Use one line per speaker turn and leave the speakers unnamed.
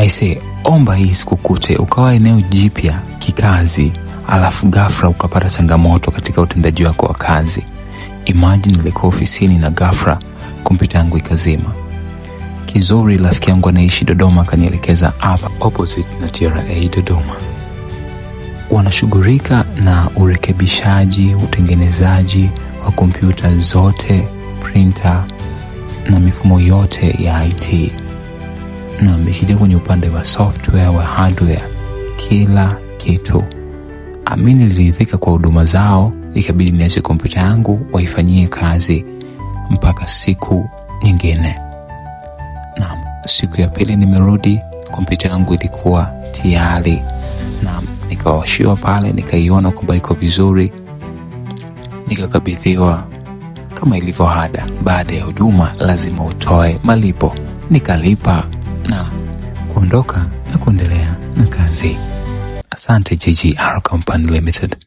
Aise, omba hii isikukute ukawa eneo jipya kikazi, alafu ghafla ukapata changamoto katika utendaji wako wa kazi. Imagine nilikuwa ofisini na ghafla kompyuta yangu ikazima. Kizuri, rafiki yangu anaishi Dodoma akanielekeza hapa opposite na TRA Dodoma. Wanashughulika na urekebishaji, utengenezaji wa kompyuta zote, printer na mifumo yote ya IT. Na ikija kwenye upande wa software wa hardware, kila kitu. Amini niliridhika kwa huduma zao, ikabidi niache kompyuta yangu waifanyie kazi mpaka siku nyingine. Naam, siku ya pili nimerudi, kompyuta yangu ilikuwa tayari. Naam, nikawashiwa pale, nikaiona kwamba iko vizuri, nikakabidhiwa kama ilivyo ada. Baada ya huduma lazima utoe malipo. Nikalipa na kuondoka na kuendelea na kazi. Asante JGR Company Limited.